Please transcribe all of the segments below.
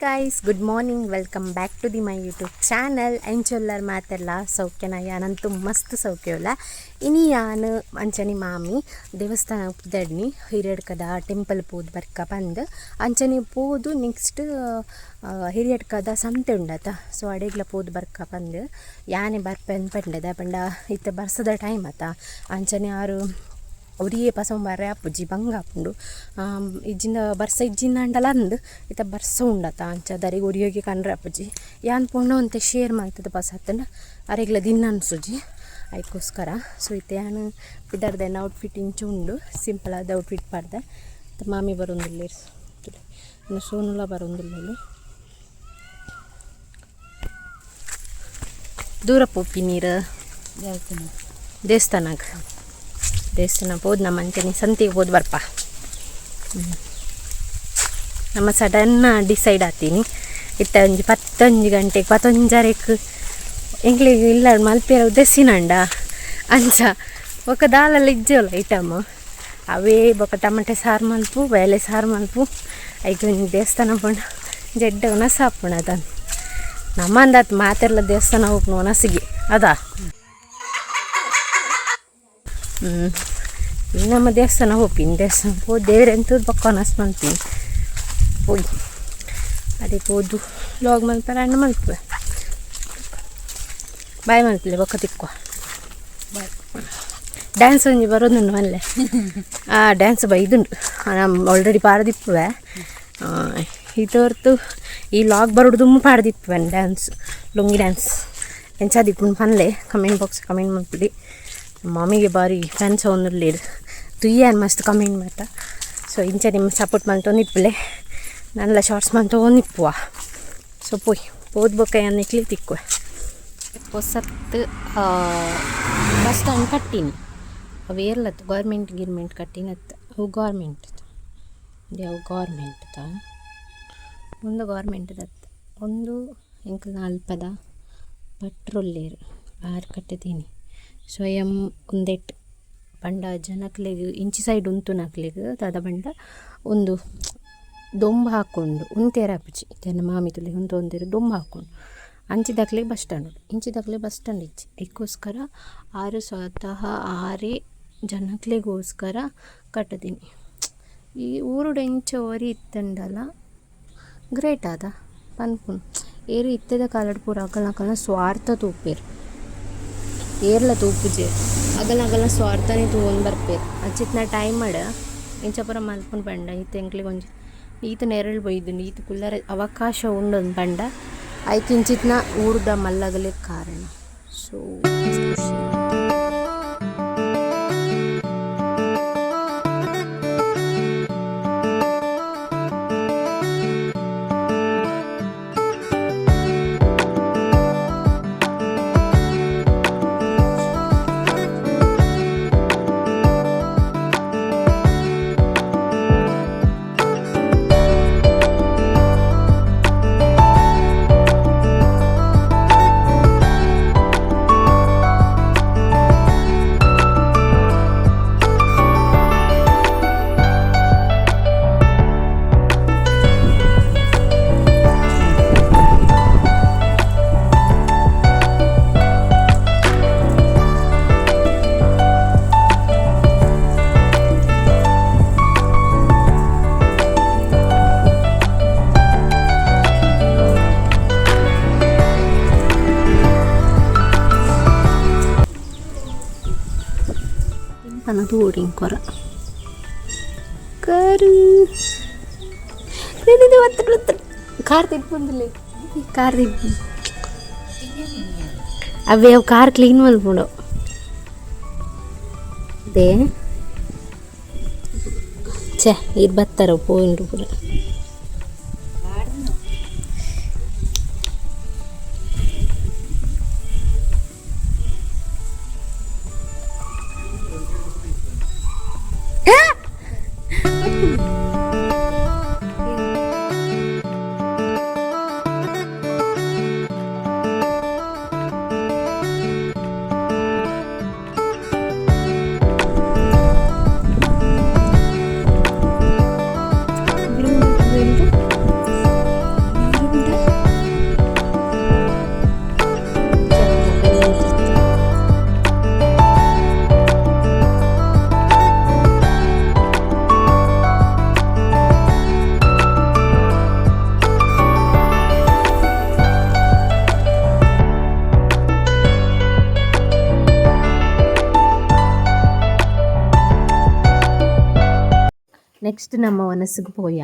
Guys, good morning, welcome back to the my YouTube channel. ಎಂಚೊಲ್ಲರ್ ಮಾತೆಲ್ಲ ಸೌಖ್ಯನ? ಯಾನಂತೂ ಮಸ್ತ್ ಸೌಖ್ಯವಲ್ಲ. ಇನಿ ಯಾನ್ ಅಂಚನೆ ಮಾಮಿ ದೇವಸ್ಥಾನ ಪುದಡ್ನಿ ಹಿರಿಯಡ್ಕದ ಟೆಂಪಲ್ ಪೋದು ಬರ್ಕ ಪಂದ್ ಅಂಚನೆ ಪೋದು ನೆಕ್ಸ್ಟ್ ಹಿರಿಯಡ್ಕದ ಸಂತೆ ಉಂಡತ, ಸೊ ಅಡೆಗ್ಲ ಪೋದು ಬರ್ಕ ಪಂದ್ ಯಾನೆ ಬರ್ಪೆನ್ ಪಂಡದ ಪಂಡ ಇತ್ತೆ ಬರ್ಸದ ಟೈಮ್ ಅತ. ಅಂಚನೆ ಆರು ಒರಿಯೇ ಪಸೊಂಬಾರೆ ಆಪುಜಿ, ಬಂಗ ಆಪುಂಡು. ಇಜ್ಜಿಂದ ಬರ್ಸ ಇಜ್ಜಿಂದಾಂಡಲ ಅಂದ್ ಇತ್ತೆ ಬರ್ಸ ಉಂಡತ, ಅಂಚ ದರಿಗೆ ಒರಿಯೋಗಿ ಕಂಡ್ರೆ ಆಪುಜಿ. ಯಾನ್ ಪೋಂಡ ಒಂತೆ ಶೇರ್ ಮಲ್ತದ ಪಸತ್ತಂಡ ಅರೆಗ್ಲ ದಿನ್ನ ಅನ್ಸುಜಿ, ಐಕೋಸ್ಕರ. ಸೊ ಇತ್ತೆ ಯಾನ್ ಪಿದರ್ದೆನ ಔಟ್ಫಿಟ್ ಇಂಚ ಉಂಡು, ಸಿಂಪಲ್ ಆದ ಔಟ್ಫಿಟ್ ಪಾಡ್ದೆ. ಇತ್ತೆ ಮಾಮಿ ಬರೊಂದುಲ್ಲೆರ್, ಇನ್ನು ಸೋನುಲ ಬರೊಂದುಲ್ಲೆರ್. ದೂರ ಪೋಪಿ ನೀರು ದೇವಸ್ಥಾನಕ್ಕೆ. ದೇವಸ್ಥಾನ ಪೋದು ನಮ್ಮ ಅಂಚನೆ ಸಂತಿಗೆ ಪೋದು ಬರ್ಪ. ನಮ್ಮ ಸಡನ್ ಡಿಸೈಡ್ ಆತೀನಿ. ಇತ್ತ ಒಂಜಿ ಪತ್ತೊಂಜಿ ಗಂಟೆಗೆ ಪತ್ತೊಂಜರೆಕ್ ಎಂಕ್ಲೆಗ್ ಇಲ್ಲ ಮಲ್ಪೆರ ಉದ್ದೇಶಿನಂಡ. ಅಂಚ ಬೊಕ ದಾಲಲ್ಲ ಇಜ್ಜೋಲ್ಲ ಐಟಮ್ ಅವೇ. ಬೊಕ ಟಮಟೆ ಸಾರು ಮಲ್ಪು, ಬೇಳೆ ಸಾರು ಮಲ್ಪು. ಐಕ್ ಒಂಜಿ ದೇವಸ್ಥಾನ ಪೋಂಡ ಜಡ್ಡ ಒಣಸ ಆಪುಂಡು ಅದನ್. ನಮ್ಮಂದಾತ್ ಮಾತೆರ್ಲ ದೇವಸ್ಥಾನ ಹೋಗ್ನು ಒಣಸಿಗೆ ಅದಾ. ನಮ್ಮ ದೇವಸ್ಥಾನ ಹೋಗ್ತೀನಿ, ದೇವಸ್ಥಾನ ಪೋ ದೇವ್ರೆಂತೂ ಬೊಕ್ಕ ಒಣಸ್ ಮಲ್ತೀನಿ. ಪೋಯಿ ಅದೇ ಪೋದು ಲಾಗ್ ಮಲ್ಪರ ಅಣ್ಣ ಮಲ್ಪುವೆ. ಬಾಯ್ ಮಲ್ಪಲೆ, ಬೊಕ್ಕ ತಿಕ್ಕುವ. ಡ್ಯಾನ್ಸ್ ಒಂಜಿ ಬರೋದುಂಡು ಮಲ್ಲೆ. ಆ ಡ್ಯಾನ್ಸ್ ಬೈದುಂಡು ನಮ್ಮ ಆಲ್ರೆಡಿ ಪಾರದಿಪ್ಪುವೆ. ಇದೊರ್ತು ಈ ಲಾಗ್ ಬರೋಡು ತುಂಬ ಪಾಡ್ದಿಪ್ಪುವೆ ಡ್ಯಾನ್ಸ್, ಲುಂಗಿ ಡ್ಯಾನ್ಸ್. ಎಂಚಾದಿಪ್ಪುಂಡು ಪನ್ಲೆ, ಕಮೆಂಟ್ ಬಾಕ್ಸ್ ಕಮೆಂಟ್ ಮಲ್ಪುಲಿ. ಮಾಮಿಗೆ ಬಾರಿ ಫ್ಯಾನ್ಸ್ ಒಂದುಲ್ಲೇರು ತುಯ್ಯಾನ್ ಮಸ್ತ್ ಕಮೆಂಟ್ ಮಾತ. ಸೊ ಇಂಚ ನಿಮ್ಮ ಸಪೋರ್ಟ್ ಮಲ್ತೊಂದು ಇಪ್ಪುಲೆ, ನನ್ಲ ಶಾರ್ಟ್ಸ್ ಮಲ್ತೊಂದು ಇಪ್ಪುವ. ಸೊ ಪೋಯ್ ಪೋದು ಬೊಕ್ಕ ಯಾನ್ ನಿಕ್ಲೆ ತಿಕ್ಕುವೆ. ಪೊಸತ್ ಬಸ್ ಸ್ಟ್ಯಾಂಡ್ ಕಟ್ಟಿನಿ. ಅವು ಏರ್ಲತ್ತು ಗೌರ್ಮೆಂಟ್ ಗಿರ್ಮೆಂಟ್ ಕಟ್ಟಿನತ್ತು. ಅವು ಗೌರ್ಮೆಂಟ್, ಅವು ಗೌರ್ಮೆಂಟ್ ತ ಒಂದು ಗೌರ್ಮೆಂಟ್ ದತ್ತು ಒಂದು ಎಂಕಲ್ನ ಅಲ್ಪದ ಪಟ್ರೊಲ್ಲೇರು ಆರು ಕಟ್ಟದೀನಿ ಸ್ವಯಂ ಉಂದೆಟ್. ಪಂಡ ಜನಕ್ಲೆಗ್ ಇಂಚಿ ಸೈಡ್ ಉಂತುನಕ್ಲೆಗ್ ದಾದ ಪಂಡ ಒಂದು ದೊಂಬು ಹಾಕೊಂಡು ಉಂತೇರ ಆಪುಜಿ. ಇತ್ತೆ ಮಾಮಿ ತುಲೆ ಉಂತೊಂದೆರ್, ದೊಂಬು ಹಾಕೊಂಡು. ಅಂಚಿದಕ್ಲೆಗ್ ಬಸ್ ಸ್ಟ್ಯಾಂಡ್ ಉಂಡು, ಇಂಚಿದಕ್ಲೆಗ್ ಬಸ್ ಸ್ಟ್ಯಾಂಡ್ ಇಜ್ಜಿ. ಐಕ್ಕೋಸ್ಕರ ಆರು ಸ್ವತಃ ಆರೇ ಜನಕ್ಲೆಗೋಸ್ಕರ ಕಟ್ಟುದೀನಿ. ಈ ಊರುಡು ಎಂಚ ಒರಿ ಇತ್ತುಂಡಲ ಗ್ರೇಟ್ ಆದ ಪನ್ಪುನು. ಏರು ಇತ್ತೆದ ಕಾಲಡ್ ಪೂರ ಅಕಲ್ನ ಅಕಲ್ನ ಸ್ವಾರ್ಥ ತೂಪೆರ್, ಏರ್ಲ ತೂಪುಜೆರ್. ಅಗಲ ಅಗಲ್ನ ಸ್ವಾರ್ಥನೇ ತೂವೊಂದು ಬರ್ಪೆರ್. ಅಂಚಿತ್ತಿನ ಟೈಮಡ್ ಇಂಚ ಪೂರ ಮಲ್ಪುನು ಪಂಡ ಇತ್ತೆ ಎಂಕ್ಲೆಗ್ ಒಂಜಿ ಈತ್ ನೆರಳು ಬೈದುಂಡು, ಈತ್ ಕುಲ್ಲರೆ ಅವಕಾಶ ಉಂಡು ಪಂಡ ಐಕ್ ಇಂಚಿತ್ತಿನ ಊರುದ ಮಲ್ಲಗಲೆ ಕಾರಣ. ಸೊ ಖುಷಿ. ತೋಡಿಂಕೊರ ಕಾರು ಕಾರ್ ತಿಪ್ಪುಂದಿಲ್ಲ, ಕಾರ್ ತಿಪ್ಪು ಅವೇ. ಅವು ಕಾರ್ ಕ್ಲೀನ್ ಮಲ್ಪುಂಡು. They ಛೇ ಇರ್ ಬತ್ತಾರ ಪೋಂಡು ಪೂರ. ನೆಕ್ಸ್ಟ್ ನಮ್ಮ ವನಸ್ಸಿಗೆ ಪೋಯ.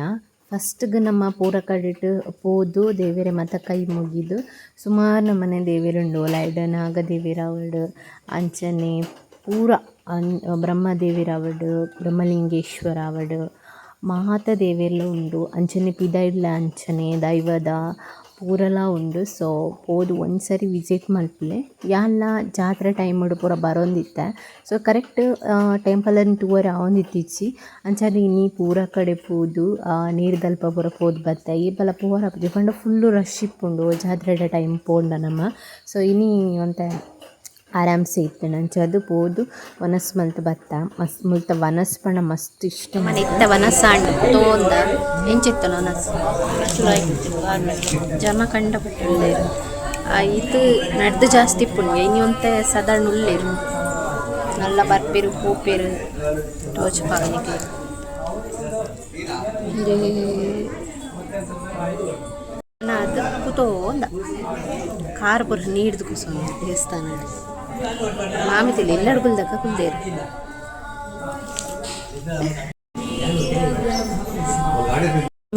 ಫಸ್ಟ್ಗೆ ನಮ್ಮ ಪೂರ ಕಡೆಟ್ ಪೋದು ದೇವೆರೆ ಮಾತ ಕೈ ಮುಗಿದು ಸುಮಾರು ನಮ್ಮನೆ ದೇವೆರುಂಡು ಲೈಡ್ ನಾಗದೇವೆರಾವಡ್ ಅಂಚನೆ ಪೂರ ಬ್ರಹ್ಮ ದೇವೆರಾವಡ್ ಬ್ರಹ್ಮಲಿಂಗೇಶ್ವರ ಆವಡ್ ಮಾತ ದೇವೆರ್ಲ ಉಂಡು. ಅಂಚನೆ ಪಿದಯ್ಡ್ಲ ಅಂಚನೆ ದೈವದ ಪೂರಲ ಉಂಡು. ಸೊ ಪೋದು ಒಂದ್ಸರಿ ವಿಸಿಟ್ ಮಲ್ಪುಲೆ. ಯಾನ್ಲ ಜಾತ್ರೆ ಟೈಮುಡು ಪೂರ ಬರೊಂದಿತ್ತೆ. ಸೊ ಕರೆಕ್ಟ್ ಟೆಂಪಲ್ ನ್ ತೂವರೆ ಆವೊಂದಿತ್ತಿಜ್ಜಿ. ಅಂಚಾದ್ ಇನಿ ಪೂರ ಕಡೆ ಪೋದು ನೀರ್ದಲ್ಪ ಪೂರ ಪೋದು ಬತ್ತೆ. ಏಪಲ ಪೋವರೆ ಆಪುಜಿ ಪಂಡ ಫುಲ್ಲು ರಶ್ ಇಪ್ಪುಂಡು ಜಾತ್ರೆದ ಟೈಮ್ ಪೋಂಡ ನಮ. ಸೊ ಇನಿ ಒಂತೆ ಆರಾಮ್ಸೆ ಇತ್ತ್ಂಡ್. ಅಂಚಾದ್ ಪೋದು ವನಸ್ ಮಲ್ತ್ ಬತ್ತ. ಮಸ್ತ್ ಮುಲ್ತ ವನಸ್ ಪಂಡ ಮಸ್ತ್ ಇಷ್ಟ. ಮನೆ ಇತ್ತ ವನಸ್ ಆಂಡ್ ತೋಂದ ಎಂಚಿತ್ತನ ವನಸ್ ಚಲೋ ಆಯ್ತು. ಜನ ಕಂಡಪಟ್ಟೆ ಉಲ್ಲೆರ್. ಇತ್ ನಡ್ದು ಜಾಸ್ತಿ ಇಪ್ಪುಂಡು. ಇನಿ ಒಂತೆ ಸಾಧಾರಣ ಉಲ್ಲೆರ್. ನಲ್ಲ ಬರ್ಪೆರ್ ಪೋಪೆರ್ ತೋಜಪಾಗ ಅದು ಕುತೋಂದ ಕಾರ್ ಪೂರ ನೀರ್ದು ಕುಸೊಂದು ದೇವಸ್ಥಾನ ಮಾಮಿತಿಲ್ಲ ಎಲ್ಲಡ್ಗುಲ್ದಕ್ಕ ಕುಲ್ದೇರು.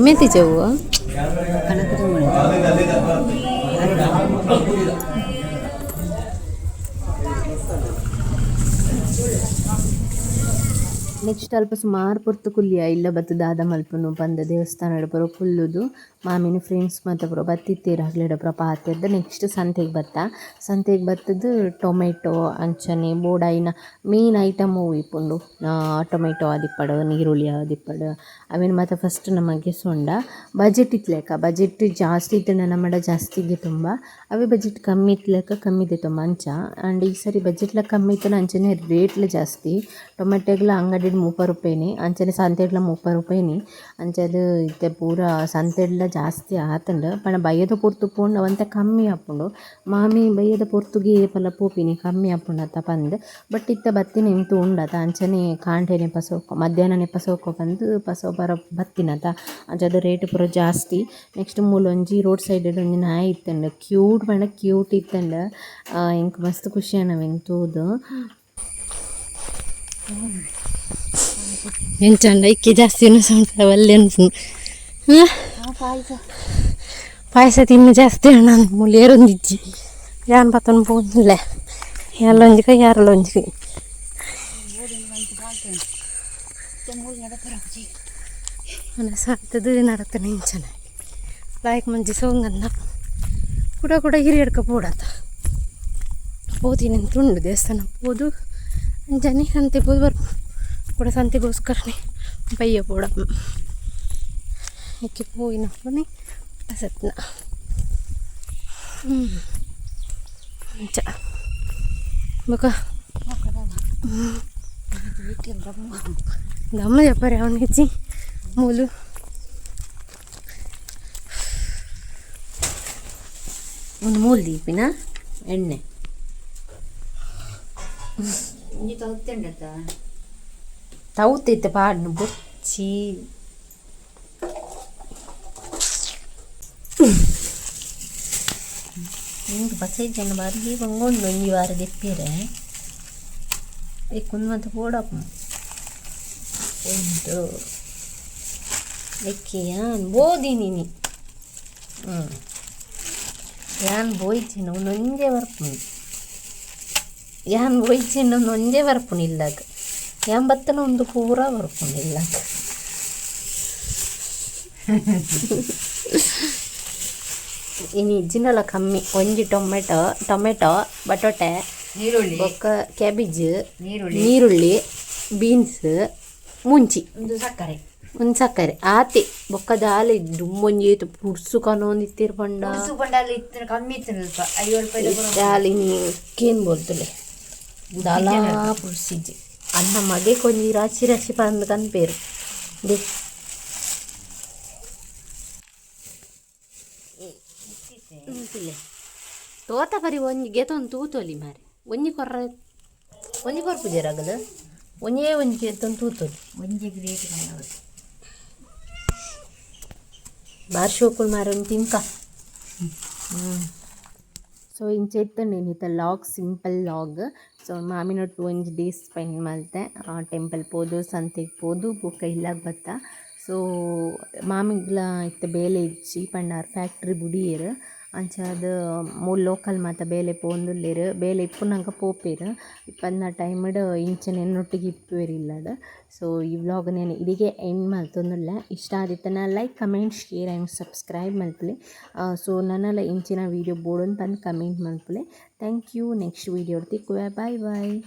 ಮೆತಿಜವು ನೆಕ್ಸ್ಟ್ ಅಲ್ಪ ಸುಮಾರು ಪೊರ್ತು ಕುಲ್ಲಿಯ ಇಲ್ಲ ಬತ್ತು ದಾದ ಮಲ್ಪುನು ಪಂದ್ ದೇವಸ್ಥಾನ ಪೂರ ಕುಲ್ಲುದು ಮಾಮಿನ ಫ್ರೆಂಡ್ಸ್ ಮಾತ ಪೂರ ಬತ್ತಿತ್ತೆರ್ ಅಕ್ಲೆಡ ಪೂರ ಪಾತೆರ್ದ್ ನೆಕ್ಸ್ಟ್ ಸಂತೆಗ್ ಬತ್ತ. ಸಂತೆಗ್ ಬತ್ತುದು ಟೊಮೆಟೊ ಅಂಚನೆ ಬೋಡಾಯಿನ ಮೇನ್ ಐಟಮ್ ಒವು ಇಪ್ಪುಂಡು ಟೊಮೆಟೊ ಆದಿಪ್ಪಡ್ ನೀರುಳ್ಳಿ ಆದಿಪ್ಪಡ್ ಅವೆನ್ ಮಾತ ಫಸ್ಟ್ ನಮ ಗೆಸೊಂಡ ಬಜೆಟ್ ಇತ್ತ್ಲೆಕ ಬಜೆಟ್ ಜಾಸ್ತಿ ಇತ್ತ್ಂಡ ನಮಡ ಜಾಸ್ತಿ ಗೆತೊಂಬ ಅವೇ ಬಜೆಟ್ ಕಮ್ಮಿ ಇತ್ತ್ಲೆಕ ಕಮ್ಮಿ ದೆತೊಂಬ ಅಂಚ. ಆಂಡ್ ಈ ಸರಿ ಬಜೆಟ್ಲ ಕಮ್ಮಿ ಇತ್ತ್ಂಡ ಅಂಚನೆ ರೇಟ್ಲ ಜಾಸ್ತಿ. ಟೊಮೆಟೊಗ್ಲ ಅಂಗಡಿಡ್ 30 ರೂಪಾಯಿನಿ ಅಂಚನೆ ಸಂತೆಡ್ಲ 30 ರೂಪಾಯಿನಿ. ಅಂಚಾದ್ ಇತ್ತೆ ಪೂರ ಸಂತೆಡ್ಲ ಜಾಸ್ತಿ ಆತುಂಡು. ಪಂಡ ಬಯ್ಯದ ಪೊರ್ತು ಪೋಂಡ ಒಂತೆ ಕಮ್ಮಿ ಆಪುಂಡು. ಮಾಮಿ ಬಯ್ಯದ ಪೊರ್ತುಗೆ ಏಪಲ ಪೋಪಿನಿ ಕಮ್ಮಿ ಆಪುಂಡತ್ತ ಪಂದ್. ಬಟ್ ಇತ್ತೆ ಬತ್ತಿನ ಎಂಕ್ ಉಂಡತ ಅಂಚನೆ ಕಾಂಡೆನೆ ಪಸೋಕ ಮಧ್ಯಾಹ್ನನೆ ಪಸೋಕ ಪಂದ್ ಪಸೋ ಪರ ಬತ್ತಿನತ ಅಂಚಾದ್ ರೇಟ್ ಪೂರ ಜಾಸ್ತಿ. ನೆಕ್ಸ್ಟ್ ಮೂಲೊಂಜಿ ರೋಡ್ ಸೈಡ್ ಡ್ ಒಂಜಿ ನಾಯಿ ಇತ್ತುಂಡು ಕ್ಯೂಟ್ ಪಂಡ ಕ್ಯೂಟ್ ಇತ್ತುಂಡು. ಎಂಕ್ ಮಸ್ತ್ ಖುಷಿ ಆಂಡ್ ಅವೆನ್ ತೂದು. ಎಂಚಂಡ ಇಕ್ಕೆ ಜಾಸ್ತಿ ಒಲ್ಲೆ ಅನ್ಪುಂಡು. ಪಾಯಸ ತಿನ್ನು ಜಾಸ್ತಿ ಅಣ್ಣ ಮೂಲು ಏರೊಂದಿಜ್ಜಿ. ಯಾನ್ ಪತ್ತೊಂದು ಪೋಂದುಲ್ಲೆ ಯಾನ್ಲ ಒಂಜಿ ಕೈ ಯಾರಲ ಒಂಜಿ ಕೈ. ಸಾಕ್ತದ ನಡತನೆ ಇಂಚನೆ ಲಾಯ್ಕ್ ಮಂಜಿ ಸೋಂಗಂದ ಕುಡ ಕುಡ ಹಿರಿಯಡ್ಕ ಪೋಡತ ಪೋತೀನಿ ಅಂತ ಉಂಡು ದೇವಸ್ಥಾನ ಪೋದು ಅಂಚನೆ ಸಂತೆ ಪೋದು ಬರ್ಪು ಕೂಡ ಸಂತೆಗೋಸ್ಕರನೇ ಬಯ್ಯ ಪೋಡ ಇಕ್ಕೆ ಪೋಯಿನಪ್ಪನೆ ಪಸತ್ನ ಅಂಚ ಬೊಕ ದಮ್ಮ ಜಪ್ಪರೆ ಅವನಿಚ್ಚಿ ಮೂಲು ಒಂದು ಮೂಲು ದೀಪಿನ ಎಣ್ಣೆ ತೌತಿತ್ತು ಪಾಡ್ನು ಬೊಚ್ಚಿ. ಇಂದು ಬಸೈಜನ ಬಾರಿ ಬಂಗೊಂಡು ಒಂಜಿ ವಾರ ದೆಪ್ಪೇರೆ ಇಕ್ಕೊಂದು ಮಾತ ಪೋಡಪ್ಪ ಉಂಟು ಎಕ್ಕೆ ಯಾನ್ ಬೋದಿನಿ. ಯಾನ್ ಬೋಯ್ಚಿನ ಒಂದೊಂಜೆ ಬರ್ಪುಂಡು. ಯಾನ್ ಬೋಯ್ಚಿನ ಒಂದೊಂಜೆ ಬರ್ಪುಂಡು ಇಲ್ಲಗ್. ಯಾನ್ ಬತ್ತನ ಒಂದು ಪೂರ ಬರ್ಪುಂಡು ಇಲ್ಲಗ್. ಇನಿ ಇಜ್ಜಿಂಡಲ ಕಮ್ಮಿ ಒಂಜಿ ಟೊಮೆಟೊ ಟೊಮೆಟೊ ಬಟೊಟೆ ನೀರುಳ್ಳಿ ಬೊಕ್ಕ ಕ್ಯಾಬೇಜ್ ನೀರುಳ್ಳಿ ನೀರುಳ್ಳಿ ಬೀನ್ಸ್ ಮುಂಚಿ ಒಂದು ಸಕ್ಕರೆ ಒಂದು ಸಕ್ಕರೆ ಆತೆ. ಬೊಕ್ಕ ದಾಲ ದುಂಬೊಂಜಿ ಏತ್ ಪುರ್ಸು ಕನೊಂದಿತ್ತೆರ್ ಪಂಡ. ಪುರ್ಸು ಪಂಡ ಅಲ್ಲಿ ಇತ್ತು ಕಮ್ಮಿ ಇತ್ತು ಸ್ವಲ್ಪ 50 ರೂಪಾಯಿ. ದಾಲ ಇನಿ ಕೇನ್ ಬೋಲ್ತುಲೆ ದಾಲ ಪುರ್ಸಿಜ್ಜಿ. ಅನ್ನ ಮಗೆ ಕೊಂಜಿ ರಾಶಿ ರಾಶಿ ಪಂದ್ ಕನ್ಪೇರು ದೆ. ತೋತ ಪರಿ ಒಂಜಿ ಗೆತೊಂದು ತೂತೊಲಿ ಮಾರೆ. ಒಂಜಿ ಕೊರ್ರ ಒಂಜಿ ಕೊರ್ಪುಜೆರ್ ಅಗಲು ಒಂಜೇ ಒಂಜಿ ಗೆತೊಂದು ತೂತೊಲಿ. ಒಂಜಿ ರೇಟ್ ಕಮ್ಮಿ. ಬಾರ್ ಶೋಕುಲು ಮಾರೆ ಒಂದು ತಿಂಕ. ಸೊ ಇಂಚ ಇತ್ತುಂಡು ಇನಿತ ಲಾಗ್, ಸಿಂಪಲ್ ಲಾಗ್. ಸೊ ಮಾಮಿನೊಟ್ಟು ಒಂಜಿ ಡೇ ಸ್ಪೆಂಡ್ ಮಲ್ತೆ. ಟೆಂಪಲ್ ಪೋದು, ಸಂತೆಗ್ ಪೋದು, ಬೊಕ್ಕ ಇಲ್ಲಗ್ ಬತ್ತ. ಸೊ ಮಾಮಿಗ್ಲ ಇತ್ತೆ ಬೇಲೆ ಇಜ್ಜಿ ಪಂಡ ಫ್ಯಾಕ್ಟ್ರಿ ಬುಡಿಯೆರ್. ಅಂಚಾದ್ ಮೂಲು ಲೋಕಲ್ ಮಾತ ಬೇಲೆ ಪೋವೊಂದುಲ್ಲೆರ್. ಬೇಲೆ ಇಪ್ಪುನಗ ಪೋಪೆರ್, ಇಪ್ಪಂದಿನ ಟೈಮ್ಡ್ ಇಂಚನೆ ಎನ್ನೊಟ್ಟಿಗೆ ಇಪ್ಪುವೆರ್ ಇಲ್ಲಡ್. ಸೊ ಈ ವ್ಲಾಗ್ ಯಾನ್ ಇಡೆಗೆ ಎಂಡ್ ಮಲ್ತೊಂದುಲ್ಲೆ. ಇಷ್ಟ ಆದಿತ್ತುಂಡ like, comment, share and subscribe ಮಲ್ಪುಲೆ. ಸೊ ನನಲ ಇಂಚಿನ ವೀಡಿಯೋ ಬೋಡುಂದು ಪಂದ್ ಕಮೆಂಟ್ ಮಲ್ಪುಲೆ. Thank you. Next video ತಿಕ್ಕುವೆ. Bye boy.